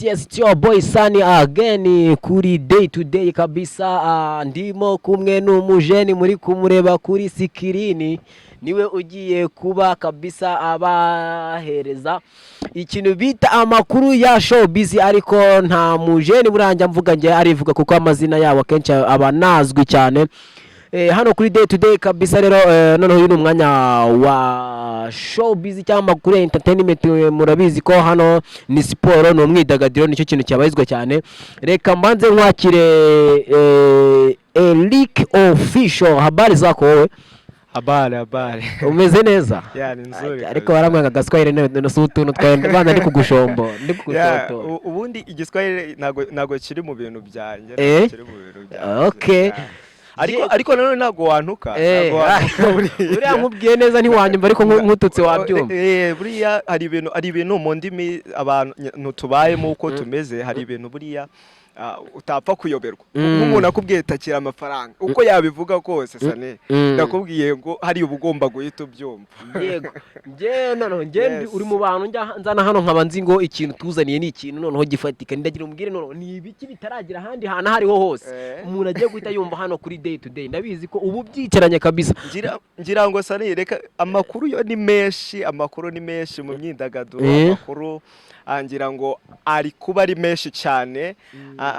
Yes, it's your boy Sunny again kuri Day to Day kabisa. Ndimo kumwe n'umujeni muri kumureba kuri screen, niwe ugiye kuba kabisa abahereza ikintu bita amakuru ya showbiz. Ariko nta mujeni buranjya mvuga nge arivuga, kuko amazina yabo akenshi aba anazwi cyane. Hano kuri Day to Day kabisa rero, noneho uyu ni umwanya wa showbiz cyangwa amakuru ya entertainment. Murabizi ko hano ni siporo, ni umwidagaduro, nicyo kintu cyabarizwa cyane. Reka mbanze nkwakire, Eric Official. Habari zako wowe? Habari, habari. Umeze neza? Yeah, ni nzuri. Ariko baramwanga agaswahili none si utuntu twawe bana, ndi kugushombo, ndi kugushotora. Ubundi igiswahili ntago kiri mu bintu byanjye. Ntago kiri mu bintu byanjye. Okay. Yeah. Ariko nanone ntago wantuka. Ntago wantuka buriya. Buriya nkubwiye neza ntiwanyumva, ariko nkututse wabyumva. Buriya hari ibintu mu ndimi abantu tubayemo uko tumeze, hari ibintu buriya utapfa kuyoberwa. Nk'umuntu akubwiye "takira amafaranga", uko yabivuga kose, sane ndakubwiye ngo hari uba ugomba guhita ubyumva. Yego, njye noneho njye uri mu bantu njya nzana hano nkaba nzi ngo ikintu tuzaniye ni ikintu noneho gifatika. Ndagira umbwire noneho ni ibiki bitaragira ahandi hantu aho ariho hose umuntu agiye guhita yumva hano kuri Day to Day. Ndabizi ko ubu byicaranye kabisa. Ngira ngo sani, reka amakuru yo ni menshi, amakuru ni menshi mu myidagaduro. Amakuru ngira ngo ari kuba ari menshi cyane.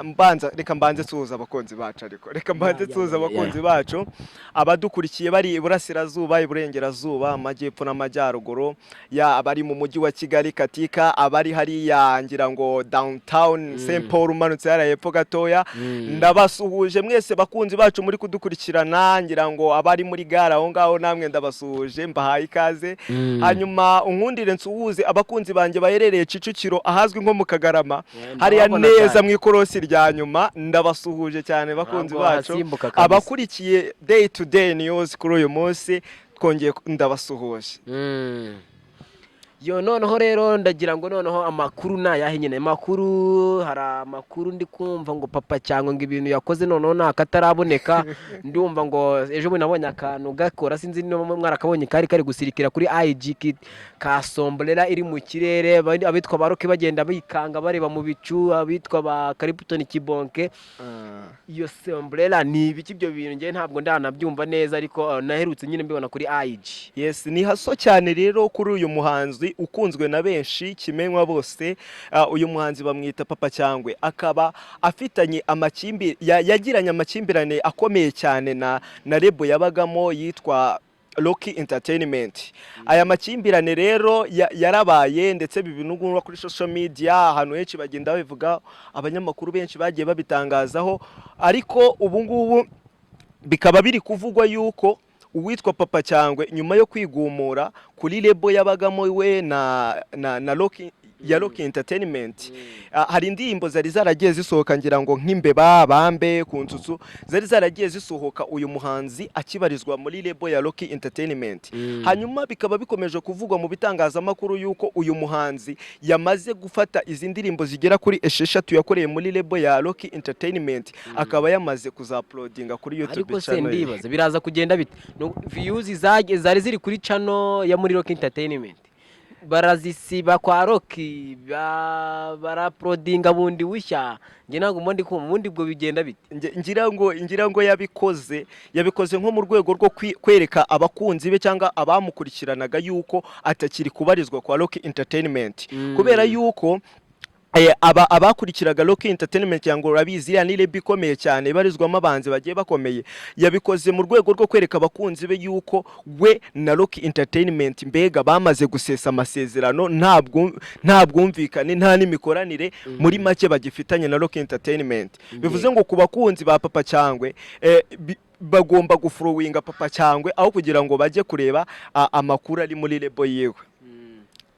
Mbanza reka mbanze nsuhuza abakunzi bacu, ariko reka mbanze nsuhuza abakunzi bacu, abadukurikiye bari iburasirazuba, iburengerazuba, amajyepfo n'amajyaruguru, ya abari mu mujyi wa Kigali katika, abari hariya ngira ngo downtown St Paul, umanutse hariya hepfo gatoya. Ndabasuhuje mwese bakunzi bacu muri kudukurikirana. Ngira ngo abari muri gare aho ngaho namwe ndabasuhuje, mbahaye ikaze. Hanyuma unkundire nsuhuze abakunzi banjye baherereye Kicukiro, ahazwi nko mu Kagarama, hariya ndababona neza cyane. mu ikorosi rya nyuma. Ndabasuhuje cyane bakunzi Ntabwo bacu wahasimbuka kabisa. abakurikiye Day to Day News. Kuri uyu munsi twongeye ndabasuhuje. Yo, noneho rero ndagira ngo noneho amakuru ni ayahe nyine? Amakuru, hari amakuru ndi kumva ngo Papa cyangwa ngo ibintu yakoze noneho ni akataraboneka. Ndumva ngo ejo bundi nabonye akantu gakora, sinzi niba mwarakabonye, kari gusirikira kuri IG ka sombrera iri mu kirere, abitwa ba Rocky bagenda bikanga bareba mu bicu, abitwa ba Kariputoni Kibonke. Iyo sombrera ni ibiki? Ibyo bintu njye ntabwo ndanabyumva neza, ariko naherutse nyine mbibona kuri IG. Yes, ni haso cyane rero kuri uyu muhanzi ukunzwe na benshi, kimenywa bose. Uyu muhanzi bamwita Papa Cyangwe, akaba afitanye yagiranye amakimbirane akomeye cyane na label yabagamo yitwa Rocky Entertainment. Aya makimbirane rero yarabaye, ndetse bibinugurwa kuri social media, ahantu henshi bagenda babivuga, abanyamakuru benshi bagiye babitangazaho. Ariko ubu ngubu bikaba biri kuvugwa yuko uwitwa Papa Cyangwe, nyuma yo kwigumura kuri label yabagamo we na Rocky, ya Rocky Entertainment, hari indirimbo zari zaragiye zisohoka, ngira ngo nk'imbeba bambe ku nsutsu, zari zaragiye zisohoka uyu muhanzi akibarizwa muri label ya Rocky Entertainment. Hanyuma bikaba bikomeje kuvugwa mu bitangazamakuru yuko uyu muhanzi yamaze gufata izi ndirimbo zigera kuri 6 yakoreye muri label ya Rocky Entertainment, akaba yamaze kuzauploadinga kuri YouTube Ariko se channel ye. ndibaza biraza kugenda bite? No, views zari ziri kuri channel ya muri Rocky Entertainment barazisiba kwa Rocky, barauploadinga bundi bushya? Njye ntabwo mba ndi kumva ubundi bwo bigenda bite. Ngira ngo yabikoze nko mu rwego rwo kwereka abakunzi be cyangwa abamukurikiranaga yuko atakiri kubarizwa kwa Rocky Entertainment, kubera yuko abakurikiraga Rocky Entertainment, cyangwa urabizi iriya ni label ikomeye cyane ibarizwamo abahanzi bagiye bakomeye. Yabikoze mu rwego rwo kwereka abakunzi be yuko we na Rocky Entertainment mbega bamaze gusesa amasezerano, nta bwumvikane, nta n'imikoranire muri make bagifitanye na Rocky Entertainment. Bivuze ngo ku bakunzi ba Papa Cyangwe, bagomba gufollowinga Papa Cyangwe aho kugira ngo bajye kureba amakuru ari muri label yiwe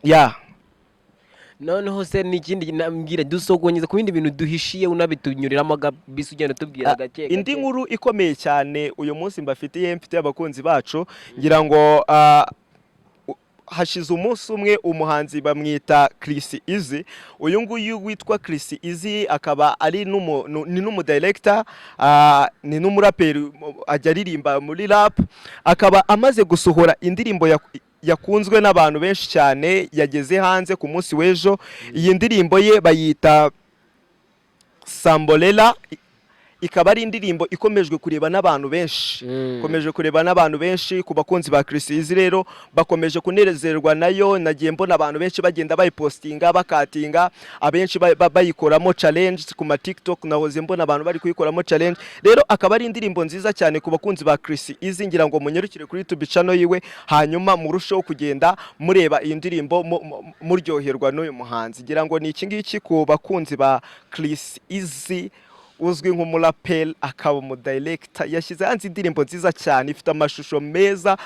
ya. Noneho se n'ikindi nambwira, dusogongeza ku bindi bintu duhishiye, unabitunyuriramo kabisa, ugenda utubwira gake Indi gake. nkuru ikomeye cyane uyu munsi mbafitiye, mfitiye abakunzi bacu, ngira ngo hashize umunsi umwe umuhanzi bamwita Chris Easy. Uyu nguyu witwa Chris Easy akaba ari ni n'umudirector, ni n'umuraperi, ajya aririmba muri rap, akaba amaze gusohora indirimbo. yakunzwe n'abantu benshi cyane yageze hanze ku munsi w'ejo. Iyi ndirimbo ye bayita Sambolela, ikaba ari indirimbo ikomejwe kureba n'abantu benshi, ikomeje kureba n'abantu benshi. Ku bakunzi ba Chriss Eazy rero, bakomeje kunezerwa nayo. Nagiye mbona abantu benshi bagenda bayipostinga, bakatinga, abenshi bayikoramo challenge ku ma TikTok. Nahoze mbona abantu bari kuyikoramo challenge. Rero akaba ari indirimbo nziza cyane ku bakunzi ba Chriss Eazy. Ngira ngo munyarukire kuri YouTube channel yiwe, hanyuma murusheho kugenda mureba iyi ndirimbo, muryoherwa n'uyu muhanzi. Ngira ngo ni iki ngiki ku bakunzi ba Chriss Eazy, uzwi nk'umuraperi akaba umudirector. Yashyize hanze indirimbo nziza cyane ifite amashusho meza.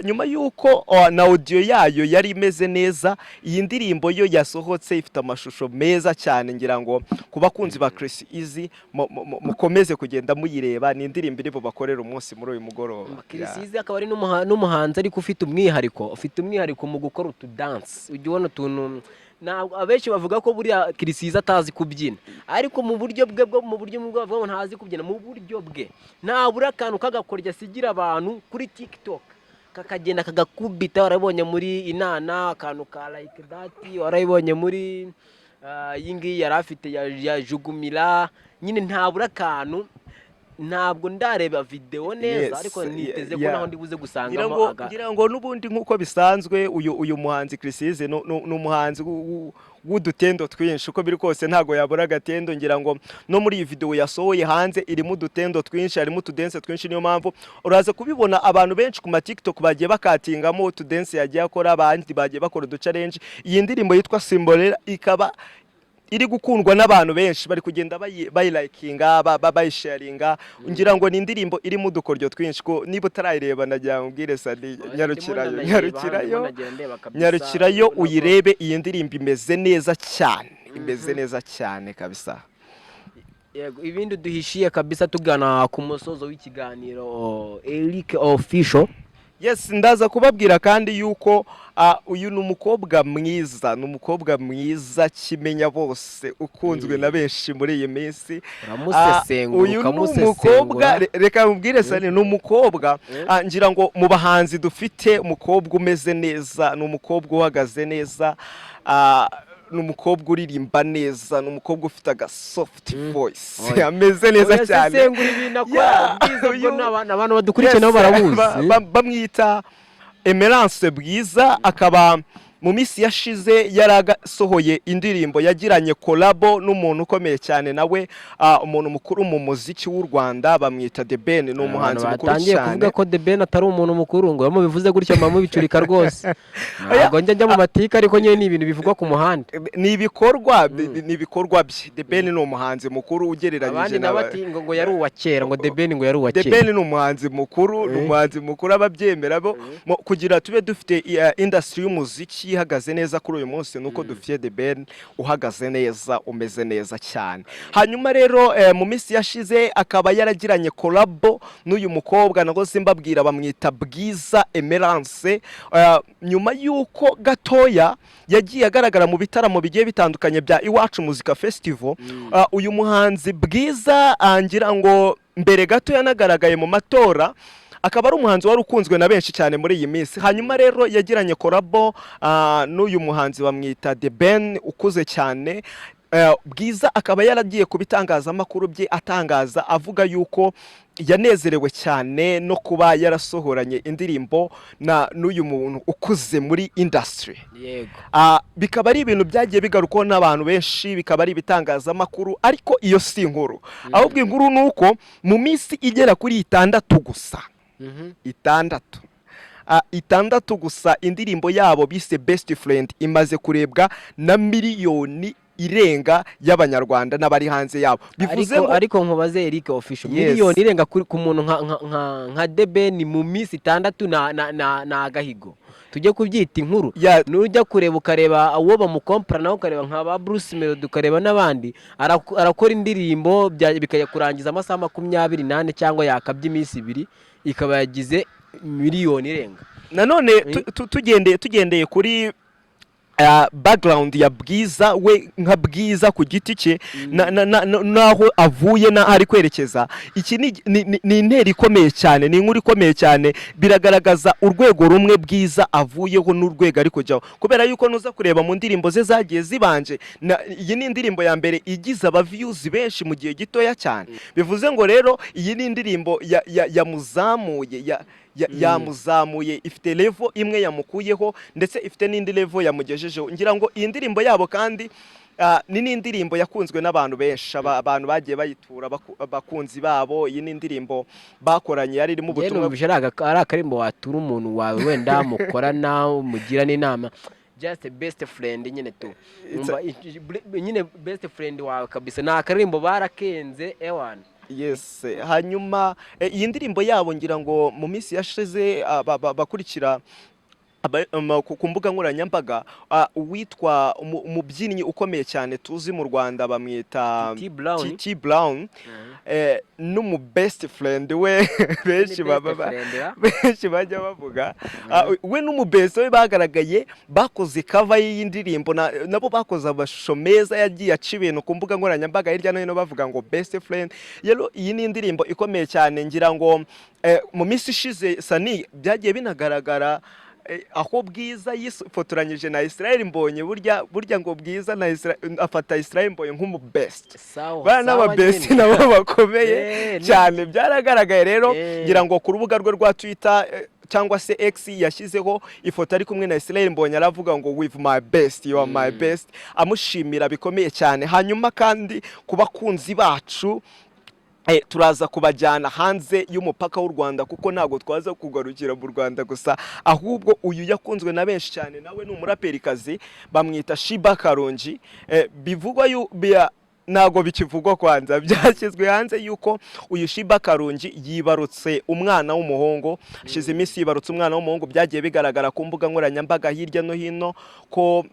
Nyuma y'uko na audio yayo yari imeze neza, iyi ndirimbo yo yasohotse ifite amashusho meza cyane. Ngira ngo ku bakunzi ba Chriss Eazy, mukomeze kugenda muyireba. Ni indirimbo iri bubakorere umunsi muri uyu mugoroba. Chriss Eazy akaba ari n'umuhanzi ariko ufite umwihariko mu gukora utudansi. Ujya ubona utuntu, ntabwo abenshi bavuga ko buriya Chriss Eazy atazi kubyina, ariko mu buryo bwe bwo mu buryo bwe bavuga ngo ntazi kubyina, mu buryo bwe ntabura akantu k'agakoryo asigira abantu kuri TikTok kakagenda kagakubita. Warabonye muri Inana akantu ka Like That, warabibonye muri iyi ngiyi yari afite ya Jugumira. Nyine ntabura akantu. Ntabwo ndareba videwo neza, ariko niteze ko naho ndi buze ngira gusangamo ngo ngira ngo n'ubundi nk'uko bisanzwe, uyu muhanzi Chriss Eazy ni umuhanzi w'udutendo twinshi. Uko biri kose ntabwo yabura agatendo. Ngira ngo no muri iyi video yasohoye hanze irimo udutendo twinshi, harimo utudense twinshi. Niyo mpamvu uraza kubibona, abantu benshi ku ma TikTok bagiye bakatingamo utudense yagiye akora, abandi bagiye bakora uduchallenge. Iyi ndirimbo yitwa Simbolera ikaba iri gukundwa n'abantu benshi, bari kugenda bayilikinga, bayisharinga. Ngira ngo ni indirimbo irimo udukoryo twinshi. Ko niba utarayireba, nagira ngo ubwire Sadi, nyarukirayo, nyarukirayo, nyarukirayo uyirebe. Iyi ndirimbo imeze neza cyane, imeze neza cyane kabisa. Yego, ibindi duhishiye kabisa tugana ku musozo w'ikiganiro, Eric Official? Yes, ndaza kubabwira kandi yuko uyu ni umukobwa mwiza, ni umukobwa mwiza kimenya bose, ukunzwe na benshi muri iyi minsi. Uramusesengura. Uyu ni Ukamusesengura. umukobwa, reka mubwire Sani, ni umukobwa, ngira ngo mu bahanzi dufite, umukobwa umeze neza, ni umukobwa uhagaze neza, ni umukobwa uririmba neza, ni umukobwa ufite aga soft voice. Oya. Ameze neza cyane. Urasesengura ibintu akora. Yeah, ubwiza bwo n'abantu badukurikiye nabo barabuzi. Bamwita Emerance Bwiza, akaba mu minsi yashize yarasohoye indirimbo yagiranye collabo n'umuntu ukomeye cyane nawe, umuntu mukuru mu muziki w'u Rwanda, bamwita The Ben, ni umuhanzi Abantu mukuru batangiye cyane. kuvuga ko The Ben atari umuntu mukuru, ngo iyo mubivuze gutyo muba mubicurika rwose. Ntabwo njya mu matika, ariko nyine ni ibintu bivugwa ku muhanda. Ni ibikorwa bye. The Ben ni umuhanzi mukuru ugereranyije Abandi nabo ati ngo yari uwa kera, ngo The Ben ngo yari uwa The kera. Ben ni umuhanzi mukuru, ni umuhanzi mukuru, ababyemera bo kugira tube dufite industry y'umuziki ihagaze neza kuri uyu munsi, nuko dufite The Ben uhagaze neza, umeze neza cyane. Hanyuma rero mu minsi yashize akaba yaragiranye collabo n'uyu mukobwa nago simbabwira, bamwita Bwiza Emerance. Nyuma y'uko gatoya yagiye agaragara mu bitaramo bigiye bitandukanye bya Iwacu Muzika Festival, uyu muhanzi Bwiza, ngira ngo mbere gato yanagaragaye mu matora, akaba ari umuhanzi wari ukunzwe na benshi cyane muri iyi minsi. Hanyuma rero yagiranye collabo n'uyu muhanzi bamwita The Ben ukuze cyane. Bwiza akaba yaragiye ku bitangazamakuru bye atangaza avuga yuko yanezerewe cyane no kuba yarasohoranye indirimbo na n'uyu muntu ukuze muri industry. Bikaba ari ibintu byagiye bigarukwaho n'abantu benshi, bikaba ari ibitangazamakuru, ariko iyo si inkuru. Ahubwo inkuru ni uko mu minsi igera kuri 6 gusa, 6 gusa, indirimbo yabo bise Best Friend imaze kurebwa na miliyoni irenga y'Abanyarwanda n'abari hanze yabo. Bivuze Ariko ngo ariko nkubaze, Eric Official, Yes. miliyoni irenga ku muntu nka The Ben mu minsi 6 na agahigo, tujye kubyita inkuru? Nujya kureba, ukareba uwo bamukompara nawe, ukareba nka ba Bruce Melody, ukareba n'abandi, arakora indirimbo bikajya kurangiza amasaha 24 cyangwa yakabye iminsi 2, ikaba yagize miliyoni irenga. Nanone tugendeye kuri Background ya Bwiza, we nka Bwiza ku giti cye, naho avuye n'aho ari kwerekeza, iki ni intera ikomeye cyane, ni inkuru ikomeye cyane. Biragaragaza urwego rumwe Bwiza avuyeho n'urwego ari kujyaho, kubera yuko nuza kureba mu ndirimbo ze zagiye zibanje, iyi ni indirimbo ya mbere igize aba views benshi mu gihe gitoya cyane. Bivuze ngo rero iyi ni indirimbo yamuzamuye, yamuzamuye, ifite level imwe yamukuyeho, ndetse ifite n'indi level yamugejejeho. Ngira ngo iyi ndirimbo yabo kandi ni n'indirimbo yakunzwe n'abantu benshi, abantu bagiye bayitura abakunzi babo. Iyi ni indirimbo bakoranye yari irimo Njye ubutumwa. Numvise ari akarimbo watura umuntu wawe, wenda mukorana, mugira n'inama, just best friend nyine tu. Numva nyine best friend wawe kabisa, ni akarimbo barakenze ewana. Yes, hanyuma iyi ndirimbo yabo, ngira ngo mu minsi yashize abakurikira ku mbuga nkoranyambaga, uwitwa umubyinnyi ukomeye cyane tuzi mu Rwanda bamwita Titi Brown. Titi Brown, n'umu best friend we benshi Ni baba best friend, ya? benshi bajya bavuga. We n'umu best we bagaragaye bakoze cover y'iyi ndirimbo, nabo bakoze amashusho meza yagiye aca ibintu ku mbuga nkoranyambaga hirya no hino, bavuga ngo "best friend". Rero iyi ni indirimbo ikomeye cyane. Ngira ngo mu minsi ishize, Sani, byagiye binagaragara aho Bwiza yifotoranyije na Israel Mbonye. Burya burya ngo Bwiza na Israel, afata Israel Mbonye nk'umu best. Sawa. Bana Sawa n'aba best nyine. nabo bakomeye cyane, byaragaragaye rero. Ngira ngo ku rubuga rwe rwa Twitter, cyangwa se X, yashyizeho ifoto ari kumwe na Israel Mbonye, aravuga ngo "With my best, you are my best", amushimira bikomeye cyane. Hanyuma kandi ku bakunzi bacu, turaza kubajyana hanze y'umupaka w'u Rwanda, kuko ntabwo twaza kugarukira mu Rwanda gusa, ahubwo uyu yakunzwe na benshi cyane, nawe ni umuraperikazi, bamwita Sheebah Karungi. Bivugwa ntabwo bikivugwa, kwanza byashyizwe hanze yuko uyu Sheebah Karungi yibarutse umwana w'umuhungu. Hashize iminsi yibarutse umwana w'umuhungu. Byagiye bigaragara ku mbuga nkoranyambaga hirya no hino ko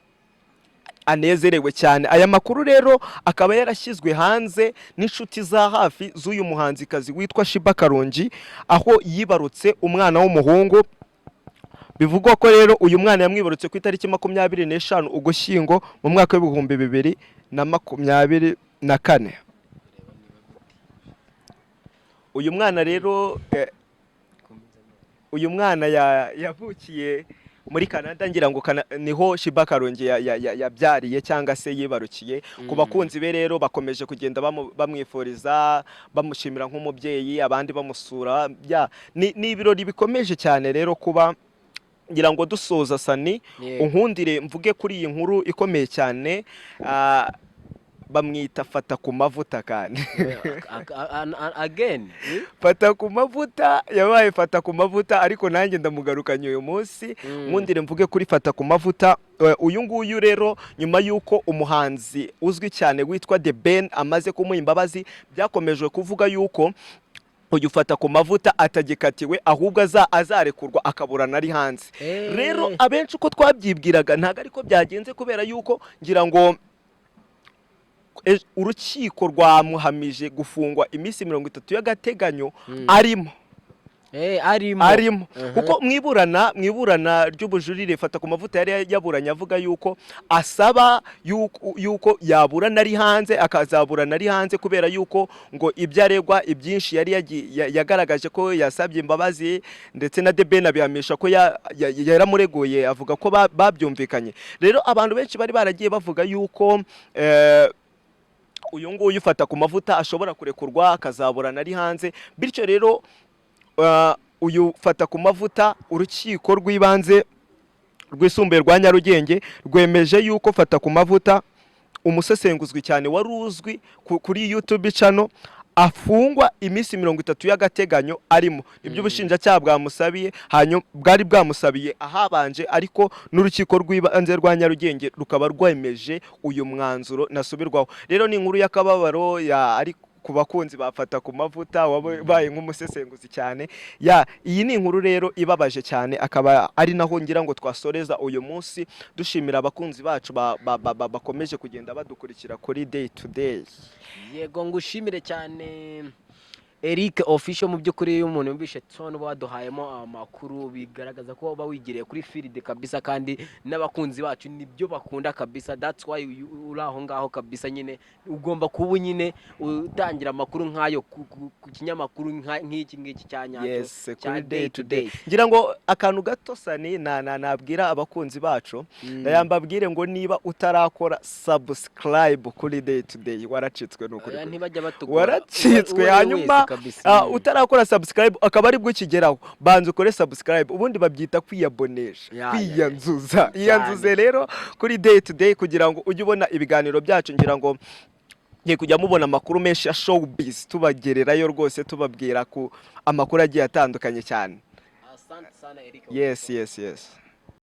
anezerewe cyane. Aya makuru rero akaba yarashyizwe hanze n'inshuti za hafi z'uyu muhanzikazi witwa Sheebah Karungi, aho yibarutse umwana w'umuhungu. Bivugwa ko rero uyu mwana yamwibarutse ku itariki 25 Ugushyingo mu mwaka wa 2024. Uyu mwana rero, uyu mwana yavukiye muri Canada. Ngira ngo niho Sheebah Karungi yabyariye cyangwa se yibarukiye. Ku bakunzi be rero bakomeje kugenda bamwifuriza, bamushimira nk'umubyeyi, abandi bamusura. Ni ibirori bikomeje cyane rero kuba. Ngira ngo dusoza, Sani, unkundire mvuge kuri iyi nkuru ikomeye cyane. Bamwita Fata ku Mavuta kandi. Again? Fata ku Mavuta yabaye Fata ku Mavuta, ariko nanjye ndamugarukanye uyu munsi. Nkundire mvuge kuri Fata ku Mavuta. Uyu nguyu rero, nyuma y'uko umuhanzi uzwi cyane witwa The Ben amaze kumuha imbabazi, byakomejwe kuvuga yuko uyu Fata ku Mavuta atagikatiwe, ahubwo azarekurwa akaburana ari hanze. Rero abenshi uko twabyibwiraga ntabwo ariko byagenze, kubera yuko ngira ngo urukiko rwamuhamije gufungwa iminsi 30 y'agateganyo arimo. Arimo. Arimo, kuko mu iburana ry'ubujurire, Fata ku Mavuta yari yaburanye avuga yuko asaba yuko yaburana ari hanze, akazaburana ari hanze, kubera yuko ngo ibyo aregwa ibyinshi yari yagaragaje ko yasabye imbabazi, ndetse na The Ben abihamisha ko yaramureguye, avuga ko babyumvikanye. Rero abantu benshi bari baragiye bavuga yuko uyu nguyu ufata ku Mavuta ashobora kurekurwa akazaburana ari hanze. Bityo rero uyu Fata ku Mavuta, urukiko rw'ibanze rwisumbuye rwa Nyarugenge rwemeje yuko Fata ku Mavuta, umusesenguzi cyane wari uzwi kuri YouTube channel, afungwa iminsi 30 y'agateganyo arimo. Ibyo ubushinjacyaha bwamusabiye, hanyuma bwari bwamusabiye ahabanje, ariko n'urukiko rw'ibanze rwa Nyarugenge rukaba rwemeje uyu mwanzuro nasubirwaho. Rero ni inkuru y'akababaro ya ari ku bakunzi bafata ku Mavuta wabaye nk'umusesenguzi cyane. Ya, iyi ni inkuru rero ibabaje cyane, akaba ari naho ngira ngo twasoreza uyu munsi, dushimira abakunzi bacu bakomeje kugenda badukurikira kuri Day to Day. Yego, ngushimire cyane. Eric Official. Mu by'ukuri, iyo umuntu yumvishe tone uba waduhayemo amakuru, bigaragaza ko uba wigiriye kuri field kabisa, kandi n'abakunzi bacu nibyo bakunda kabisa. That's why uri aho ngaho kabisa nyine, ugomba kuba nyine utangira amakuru nk'ayo ku kinyamakuru nk'iki ngiki cya nyacyo, Yes, cya kuri Day to Day. Ngira ngo akantu gato sani na nabwira abakunzi bacu, ndayambabwire ngo niba utarakora subscribe kuri Day to Day, waracitswe n'ukuri. Oya, ntibajya batugora. Waracitswe. Uwo ari we Hanyuma wese kabisa. Utarakora subscribe akaba aribwo ukigeraho, banza ukore subscribe. Ubundi babyita kwiyabonesha, Ya. kwiyanzuza. Iyanzuze rero kuri Day to Day kugira ngo ujye ubona ibiganiro byacu. Ngira ngo ngiye kujya mubona amakuru menshi ya showbiz, tubagererayo rwose, tubabwira ku amakuru agiye atandukanye cyane. Asante sana, Eric. Yes.